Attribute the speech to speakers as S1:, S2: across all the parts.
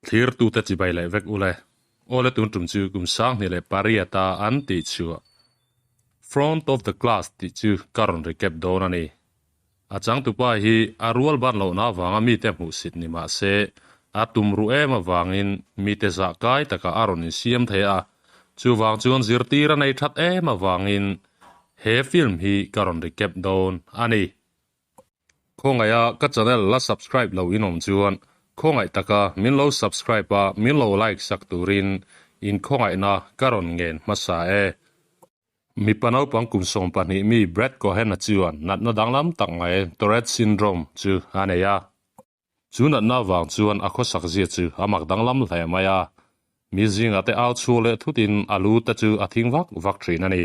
S1: Thlirtute chibai leh vek ule. Awle tun tum chu kum 2008 a an tih chhuah Front of the Class tih chu ka rawn recap dawn a ni. A changtupa hi a rual ban lohna avanga mite hmuhsit ni mah se a tum ruh em avangin mite zah kai takah a rawn insiam thei a, chuvang chuan zirtir a nei that em avangin he film hi ka rawn recap dawn a ni. Khawngaih a ka channel la subscribe lo in awm chuan khawngaih taka min lo subscribe a min lo like sak turin in khawngaihna ka rawn ngen hmasa e. Mipa naupang kum 12 mi Brad Cohen-a chuan natna danglam tak mai Tourette syndrome chu a nei a. Chu natna avang chuan a khawsak zia chu a mak danglam hle mai a, mi zingah te au chhuak leh thutin a lu te chu a thing vak vak thin a ni.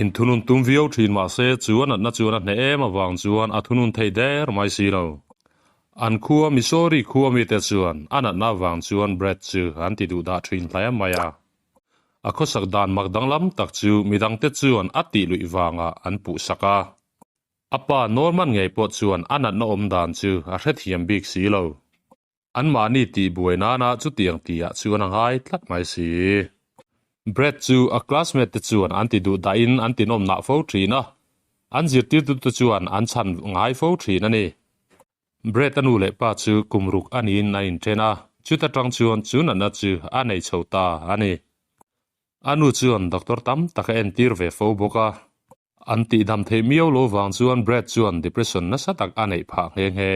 S1: Inthunun tum viau thin mah se chu a natna chuan a hneh em avang chuan a thunun thei der mai si lo. An khua Missouri khua mite chuan a natna avang chuan Brad chu an ti duh dah thin hle mai a. A khawsak dan mak danglam tak chu midangte chuan a tih luih vangah an puh sak a. A pa Norman ngei pawh chuan a natna awm dan chu a hrethiam bik si lo. Anmahni tih buai nana chutiang tihah chuan a ngai tlat mai si. Brad chu a classmate te chuan an ti duh dahin an ti nawmnah fo thin a, an zirtirtute chuan an chhan ngai fo thin a ni. Brad a nu leh pa chu kum ruk a niin a inthen a, chuta tang chuan chu natna chu a nei chho ta a ni. A nu chuan doctor tam tak a entir ve fo bawk a. An tihdam theih miau lo vang chuan Brad chuan depression nasa tak a neih phah nghe nghe.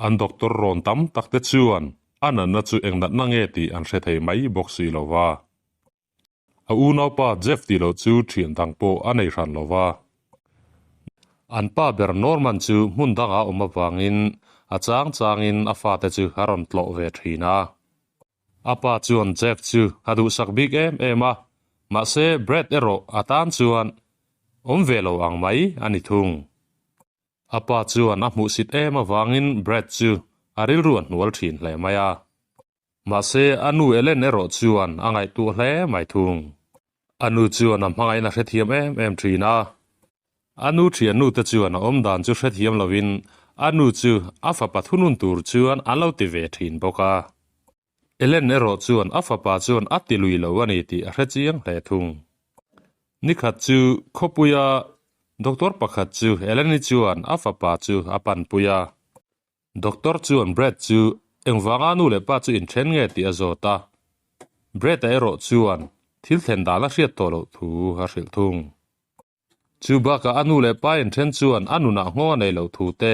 S1: An doctor rawn tam tak te chuan a natna chu eng natna nge tih an hre thei mai bawk si lo va. A unaupa Jeff tih loh chu thian dang pawh a nei hran lo va. An pa ber Norman chu hmun dangah awm avangin a chang changin a fate chu a rawn tlawh ve thin a. A pa chuan Jeff chu a duhsak bik em em a, mahse Brad erawh a tan chuan awm ve lo ang mai a ni thung. A pa chuan a hmuhsit em avangin Brad chu a rilru a hnual thin hle mai a. Mahse a nu Ellen erawh chuan a ngaihtuah hle mai thung. A nu chuan a hmangaihna hrethiam em em thin a. A nu thiannu te chuan a awmdan chu hrethiam lovin a nu chu a fapa thunun tur chuan an lo ti ve thin bawk a. Ellen erawh chuan a fapa chuan a ti lui lo a ni tih a hre chiang hle thung. Nikhat chu khawpuia doctor pakhat chu Ellen-i chuan a fapa chu a panpui a. Doctor chuan Brad chu engvanga nu leh pa chu inthen nge tih a zawt a. Brad-a erawh chuan thil thlen dan a hriat tawh loh thu a hrilh thung. Chu bakah a nu leh pa inthen chuan a nunah nghawng a nei loh thu te,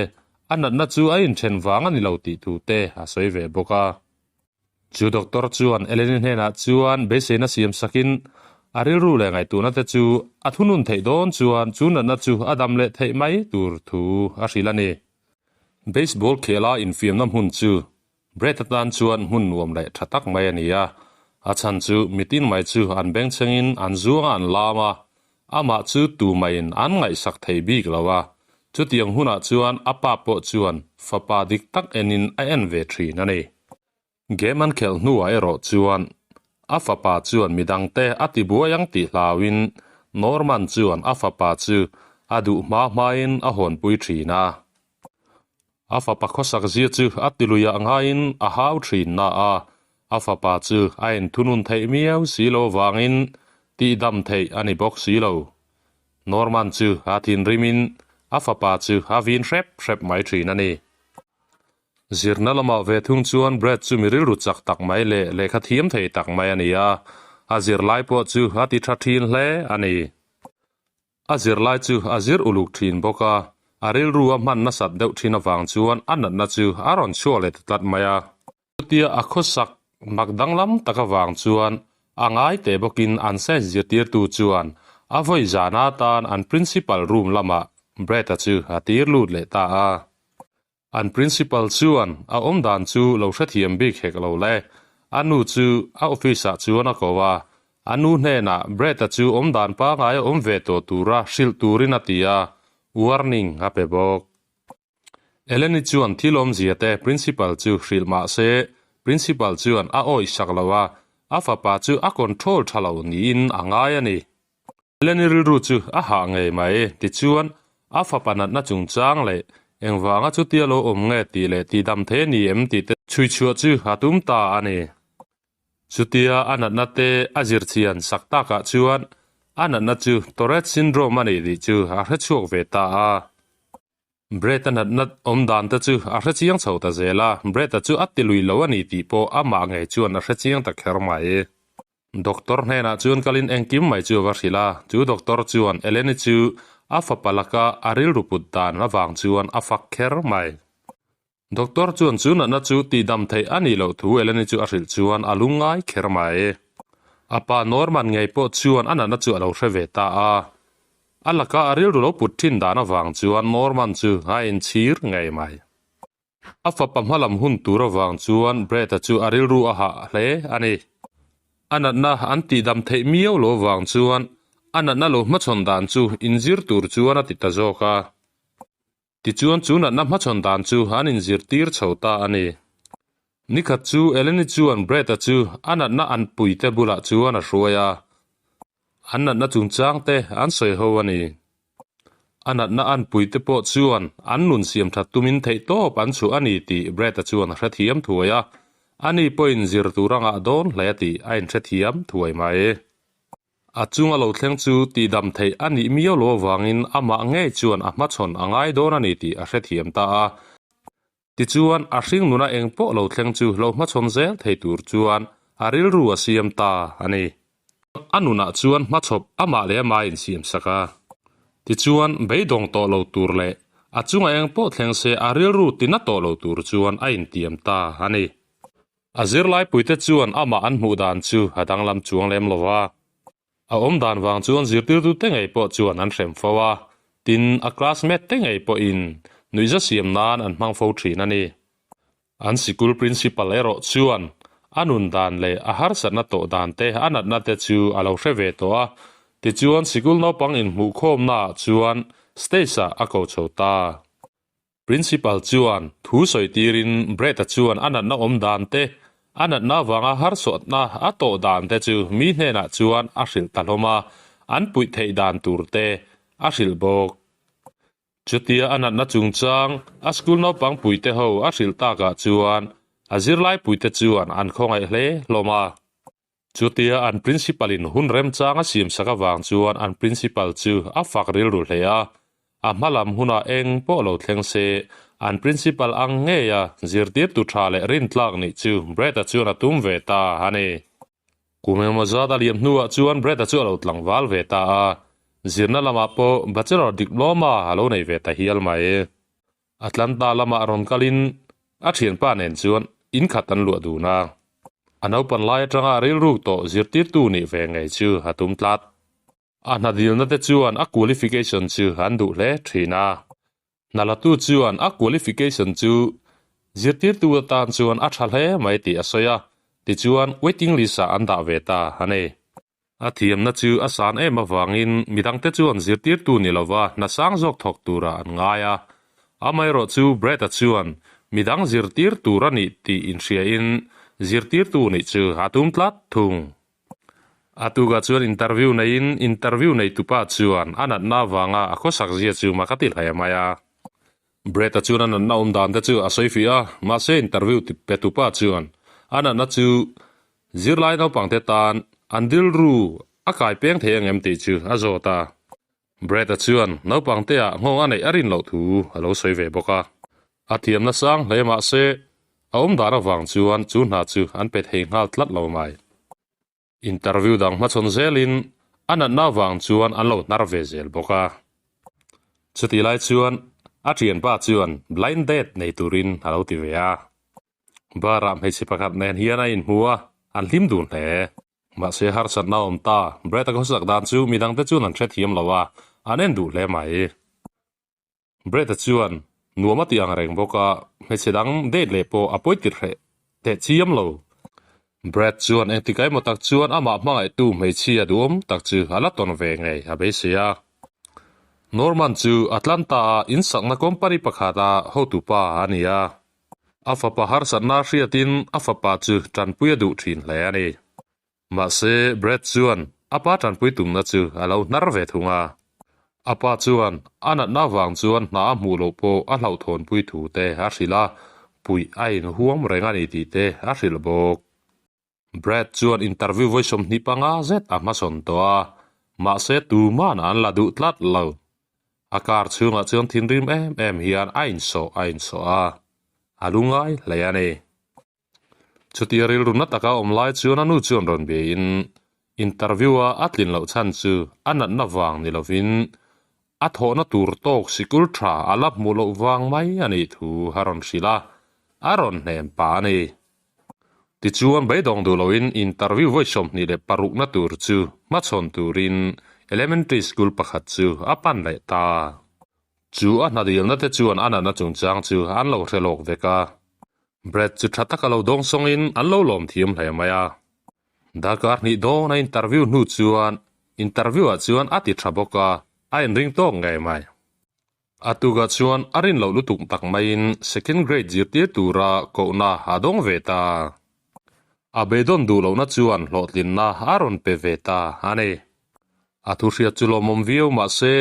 S1: a natna chu a inthen vang a ni lo tih thu te a sawi ve bawk a. Chu doctor chuan Eleni hnenah chuan beiseina siam sakin a rilru leh ngaihtuahna te chu a thunun theih dawn chuan chu natna chu a dam leh theih mai tur thu a hrilh a ni. Baseball khela infiamna hmun chu Brett atan chuan hmun nuam leh tha tak mai a ni a, a chhan chu mitin mai chu an bengchhengin an zuanga an lam a, amah chu tu maiin an ngaihsak thei bik lo a, chutiang hunah chuan a pa pawh chuan fapa dik tak enin a en ve thin a ni. Game an khelh hnuah erawh chuan a fapa chuan midangte a tibuai ang tih hlauin Norman chuan a fapa chu a duh hma hmain a hawnpui thin a. A fapa khawsak zia chu a ti luiah ngaiin a hau thin na a, a fapa chu a inthunun theih miau si lo vangin tihdam theih a ni bawk si lo. Norman chu a thinrimin a fapa chu a vin hrep hrep mai thin a ni. Zirna lamah ve thung chuan Brad chu mi rilru chak tak mai leh lehkha thiam thei tak mai a ni a, a zirlai pawh chu a ti tha thin hle a ni. A zirlai chu a zir uluk thin bawk a, a rilru a hman nasat deuh thin avang chuan a natna chu a rawn chhuak leh ta tlat mai a. Chutia a khawsak mak danglam tak avang chuan a ngai teh bawkin an science zirtirtu chuan a vawi zan atan an principal room lamah Brett-a chu a tir lut leh ta a. An principal chuan a awmdan chu lo hrethiam bik hek lo le. A nu chu a office ah chuan a ko a, a nu hnenah Brett-a chu awmdan pangai a awm ve tawh tura hrilh turin a ti a, warning a pe bawk. Eleni chuan thil awmzia te principal chu hrilh mah se, principal chuan a awih sak lo a, a fapa chu a control tha lo niin a ngai a ni. Eleni rilru chu a hah ngei mai, tichuan a fapa natna chungchang leh Engvanga chutia lo awm nge tih leh tihdam thei a ni em tih te chhui chhuah chu a tum ta a ni. Chutia a natna te a zir chian sak takah chuan a natna chu Tourette syndrome a nih tih chu a hre chhuak ve ta a. Brett-a natna awm dan te chu a hre chiang chho ta zel a, Brett-a chu a ti lui lo a ni tih pawh amah ngei chuan a hre chiang ta kher mai. Doctor hnenah chuan kalin engkim mai chu a va hrilh a, chu doctor chuan Eleni chu a fapa laka a rilru put dan avang chuan a fak kher mai. Doctor chuan chu natna chu tihdam theih a nih loh thu Eleni chu a hrilh chuan a lungngai kher mai. A pa Norman ngei pawh chuan a natna chu a lo hre ve ta a. A laka a rilru lo put thin dan avang chuan Norman chu a inchhir ngei mai. A fapa hmalam hun tur avang chuan Brett-a chu a rilru a hah hle a ni. A natna an tihdam theih miau lo avang chuan a natna lo hmachhawn dan chu inzir tur chuan a ti ta zawk a. Tichuan chu natna hmachhawn dan chu an inzirtir chho ta a ni. Nikhat chu Eleni chuan Brett-a chu a natna an puite bulah chuan a hruai a. An natna chungchang te an sawi ho a ni. A natna an puite pawh chuan an nun siam that tumin theihtawp an chhuah a ni tih Brett-a chuan a hrethiam thuai a. Ani pawhin zir tur a ngah dawn hle tih a inhrethiam thuai mai. A chunga lo thleng chu tihdam theih a nih miau lo avangin amah ngei chuan a hmachhawn a ngai dawn a ni tih a hrethiam ta a. Tichuan, a hring nuna eng pawh lo thleng chu lo hmachhawn zel thei tur chuan a rilru a siam ta a ni. A nunah chuan hmachhawp amah leh amah a insiam sak a. Tichuan, beidawng tawh lo tur leh a chunga eng pawh thleng se a rilru tina tawh lo tur chuan a intiam ta a ni. A zirlaipuite chuan amah an hmuh dan chu a danglam chuang lem lo va. A awm dan vang chuan zirtirtute ngei pawh chuan an hrem fo a, tin a classmate te ngei pawhin nuihza siam nan an hmang fo thin a ni. An sikul principal erawh chuan a nun dan leh a harsatna tawh dan te a natna te chu a lo hre ve tawh a, tichuan sikul naupang inhmuhkhawmnaah chuan stage ah a ko chho ta. Principal chuan thu sawi tirin Brett-a chuan a natna awm dan te, a natna avanga harsawtna a tawh dan te chu mi hnenah chuan a hrilh ta hlawm a, an puih theih dan tur te a hrilh bawk. Chutia a natna chungchang a school naupang puite ho a hrilh takah chuan a zirlai puite chuan an khawngaih hle hlawm a. Chutia an principal in hun remchang a siam sak avang chuan an principal chu a fak rilru hle a, a hma lam hunah eng pawh lo thleng se an principal ang ngei a zirtirtu tha leh rintlak nih chu Brett-a chuan a tum ve ta a ni. Kum engemaw zat a liam hnuah chuan Brett-a chu a lo tlangval ve ta a, zirna lamah pawh bachelor diploma a lo nei ve ta hial mai. Atlanta lamah rawn kalin a thianpa nen chuan in khat an luah dun a. A naupan lai atanga a rilruk tawh zirtirtu nih ve ngei chu a tum tlat. A hna dilna te chuan a qualification chu an duh hle thin a. Hna latu chuan a qualification chu zirtirtu atan chuan a tha hle mai tih a sawi a, tichuan waiting list ah an dah ve ta a ni. A thiamna chu a san em avangin midangte chuan zirtirtu ni lova hna sang zawk thawk turah an ngai a. Amaherawh chu Brett-a chuan midang zirtir tur a nih tih inhriain zirtirtu nih chu a tum tlat thung. A tukah chuan interview neiin interview neitupa chuan a natna avanga a khawsak zia chu mak a ti hle mai a. Brett-a chuan a natna awm dan te chu a sawi fih a, mahse interview ti pe tupa chuan a natna chu zirlai naupangte tan an rilru a kai peng thei ang em tih chu a zawt a. Brett-a chuan naupangte-ah nghawng a neih a rin loh thu a lo sawi ve bawk a. A thiamna sang hle mahse a awm dan avang chuan chu hna chu an pe thei nghal tlat lo mai. Interview dang hmachhawn zelin a natna avang chuan an lo hnar ve zel bawk a. Chutih lai chuan a thianpa chuan blind date nei turin a lo ti ve a. Bar-ah hmeichhe pakhat nen hian a inhmu a, an hlim dun hle. Mahse harsatna a awm ta, Brett-a khawsak dan chu midangte chuan an hrethiam lo a, an en duh hle mai. Brett-a chuan nuam a ti ang reng bawk a, hmeichhe dang date leh pawh a pawi tirh hreh teh chiam lo. Brett chuan engtik emaw tak chuan amah hmangaihtu hmeichhia duhawm tak chu a la tawn ve ngei a beisei a. Norman chu Atlanta-a insakna company pakhata hotupa a ni a. A fapa harsatna hriatin a fapa chu tanpui a duh thin hle a ni. Mahse, Brad chuan a pa tanpui tumna chu a lo hnar ve thung a. A pa chuan a natna avang chuan hna a hmuh loh pawh a hlauhthawnpui thu te a hrilh a, puih a inhuam reng a ni tih te a hrilh bawk. Brad chuan interview vawi 25 zet a hmasawn tawh a, mahse tuman an la duh tlat lo. A car chhungah chuan thinrim em em hian a insawh a insawh a, a lungai hle a ni. Chutia rilru na taka awm lai chuan a nu chuan rawn biain interview-a a tlin loh chhan chu a natna vang ni lovin a thawhna tur tawk sikul tha a la hmuh loh vang mai a nih thu a rawn hrilh a, a rawn hnem pah a ni. Tichuan beidawng duh loin interview vawi 26na tur chu hmachhawn turin elementary school pakhat chu a pan leh ta. Chu a hna dilna te chuan a natna chungchang chu an lo hre lawk vek a. Brad chu tha taka lo dawng sawngin an lo lawm thiam hle mai a. Darkar hnih dawn a interview hnu chuan interview ah chuan a ti tha bawk a, a inring tawk ngei mai. A tukah chuan a rin loh lutuk tak maiin second grade zirtir tura kohna a dawng ve ta. A beidawn duh lohna chuan hlawhtlinna a rawn pe ve ta a ni. A thu hriat chu lawmawm viau mahse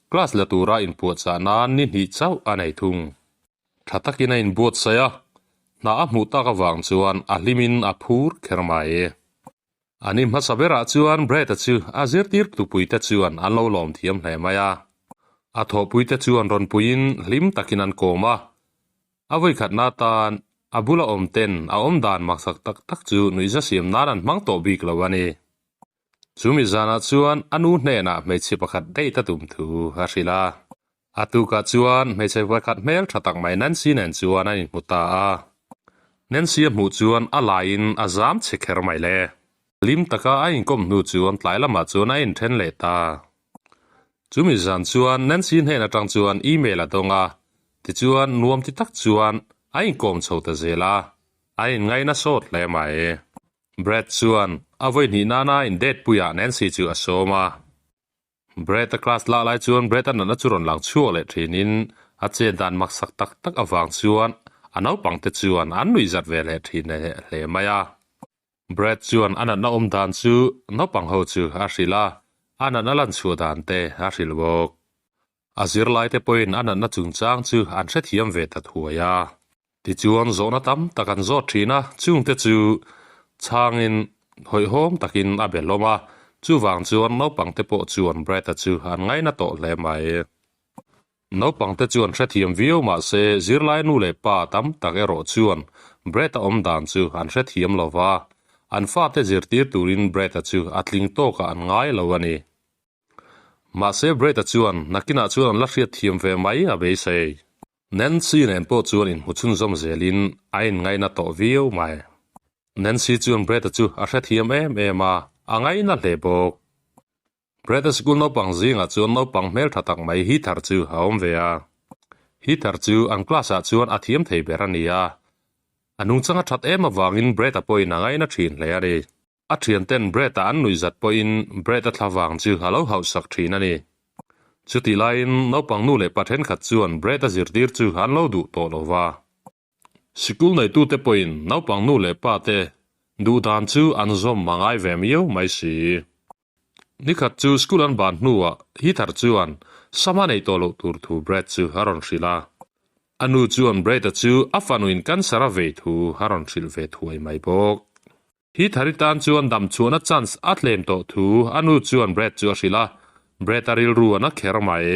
S1: class la tura inpuahchah nan ni hnih chauh a nei thung. Tha takin a inbuatsaih a, hna a hmuh tak avang chuan a hlimin a phur kher mai. A ni hmasa berah chuan Brett-a chu a zirtir tupuite chuan an lo lawm thiam hle mai a. A thawhpuite chuan rawn puiin hlim takin an kawm a. A vawikhatna atan a bula awm ten a awmdan maksak tak tak chu nuihza siam nan an hmang tawh bik lo a ni. Chumi zanah chuan a nu hnenah hmeichhe pakhat date a tum thu a hrilh a. A tukah chuan hmeichhe pakhat hmel tha tak mai Nancy nen chuan an inhmu ta a. Nancy a hmuh chuan a laiin a zam chhe kher mai le. Hlim taka a inkawm hnu chuan tlai lamah chuan a inthen leh ta. Chumi zan chuan Nancy hnen atang chuan email a dawng a, tichuan nuam ti tak chuan a inkawm chho ta zel a, a inngaina sawt hle mai. Brad chuan a vawi hnih nana in date puiah Nancy chu a sawm a. Brad a class lak lai chuan Brad a natna chu rawn lang chhuak leh thinin a chet dan maksak tak tak avang chuan a naupangte chuan an nuih zat ve leh thin hle mai a. Brad chuan a natna awm dan chu naupang ho chu a hrilh a, a natna lan chhuah dan te a hrilh bawk. A zirlaite pawhin a natna chungchang chu an hrethiam ve ta thuai a. Tichuan zawhna tam tak an zawt thin a, chungte chu chhangin hawihhawm takin a be hlawm a, chuvang chuan naupangte pawh chuan Brett-a chu an ngaina tawh hle mai. Naupangte chuan hrethiam viau mah se zirlai nu leh pa tam tak erawh chuan Brett-a awm dan chu an hrethiam lo va, an fate zirtir turin Brett-a chu a tling tawkah an ngai lo a ni. Mahse Brett-a chuan nakinah chuan an la hriatthiam ve mai a beisei. Nancy nen pawh chuan inhmu chhunzawm zelin a inngaina tawh viau mai. Nancy chuan Brett-a chu a hrethiam em em a, a ngaina hle bawk. Brett-a sikul naupang zingah chuan naupang hmeltha tak mai Heather chu a awm ve a. Heather chu an class-ah chuan a thiam thei ber a ni a. A nungchang a that em avangin Brett-a pawhin a ngaina thin hle a ni. A thianten Brett-a an nuih zat pawhin Brett-a thla vang chu a lo hauhsak thin a ni. Chutih laiin naupang nu leh pa thenkhat chuan Brett-a zirtir chu an lo duh tawh lo va. Sikul neitute pawhin naupang nu leh pa te duh dan chu an zawm a ngai ve miau mai si. Nikhat chu school an ban hnuah Heather chuan Sama nei tawh loh tur thu Brett chu a rawn hrilh a. A nu chuan Brett-a chu a fanuin cancer a vei thu a rawn hrilh ve thuai mai bawk. Heather-i tan chuan dam chhuahna chance a tlem tawh thu a nu chuan Brett chu a hrilh a, Brett a rilru a na kher mai.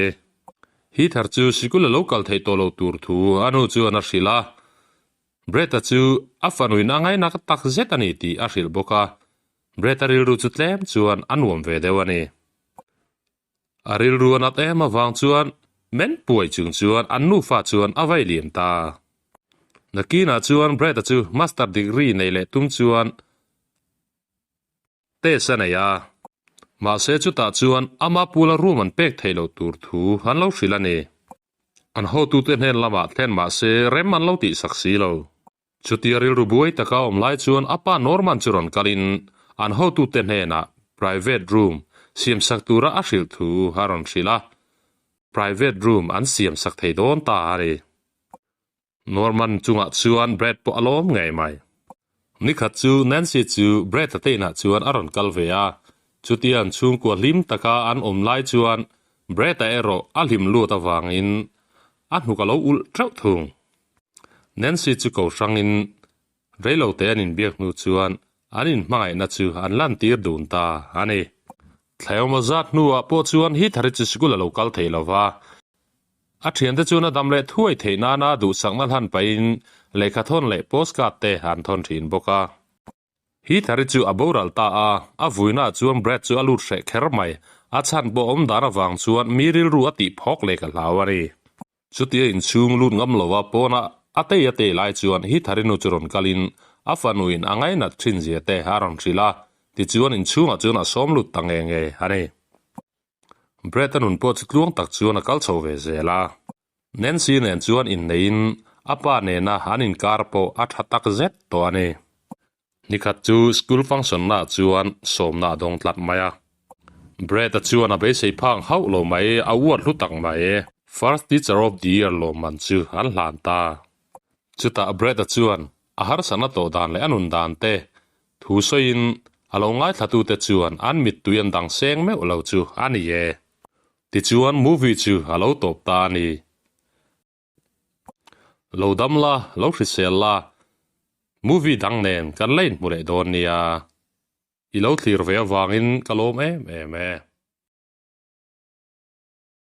S1: Heather chu sikul a lo kal theih tawh lo tur thu a nu chuan a hrilh a, Brett-a chu a fanuin a ngaihna tak zet a ni tih a hrilh bawk a, Brett-a rilru chu tlem chuan a nuam ve deuh a ni. A rilru a nat em avang chuan men puai chung chuan an nufa chuan a vai liam ta. Nakinah chuan Brett-a chu master degree nei leh tum chuan test a nei a. Mahse chutah chuan ama pula room an pek theih loh tur thu an lo hrilh a ni. An hotute hnen lamah thlen mahse rem an lo tihsak si lo. Chutia rilru buai taka awm lai chuan a pa Norman chu rawn kalin an hotute hnenah private room siamsak tura a hrilh thu a rawn hrilh a, private room an siamsak thei dawn ta a ni. Norman chungah chuan Brad pawh a lawm ngei mai. Nikhat chu Nancy chu Brad-a te inah chuan a rawn kal ve a, chutia an chhungkua hlim taka an awm lai chuan. Brett-a erawh a hlim lut avangin a hnuk a lo ulh teuh thung. Nancy chu ko hrangin reilote an inbiak hnu chuan an inhmangaihna chu an lantir dun ta a ni. Thlaiawma zat hnuah pawh chuan Heath-a chu sikul a lo kal thei lo va, a thiante chuan a dam leh thuai theih nana duhsakna hlan pahin lehkhathawn leh postcard te an thawn thin bawk a. Heath-a chu a boral ta a, a vuinaah chuan Brad chu a lut hreh kher mai. A chhan pawh awm dan avang chuan mi rilru a tih phawk leh ka hlau a ni. Chutia inchhung lut ngam lova pawna a tei a tei lai chuan Heath-a nu chu rawn kalin a fanuin a ngainat thin zia te a rawn hrilh a, tichuan inchhungah chuan a sawm lut ta nge nge a ni. Brad-a nun pawh chu tluang tak chuan a kal chho ve zel a. Nancy nen chuan inneiin a pa nena an inkar pawh a tha tak zet tawh a ni. Nikhat chu school function naah chuan sawmna a dawng tlat mai a. Brad-a chuan a beisei phang hauh lo mai, a uat hlu tak mai. First Teacher of the Year lawmman chu an hlan ta. Chutah Brad-a chuan a harsatna tawh dan leh a nun dan te thu sawiin a lo ngaithlatute chuan an mittui an dang seng meuh lo chu a ni e. Tichuan movie chu a lo tawp ta a ni. Lo dam la, lo hrisel la, movie dang nen kan la inhmu leh dawn nia. I lo thlir ve avangin ka lawm em em e.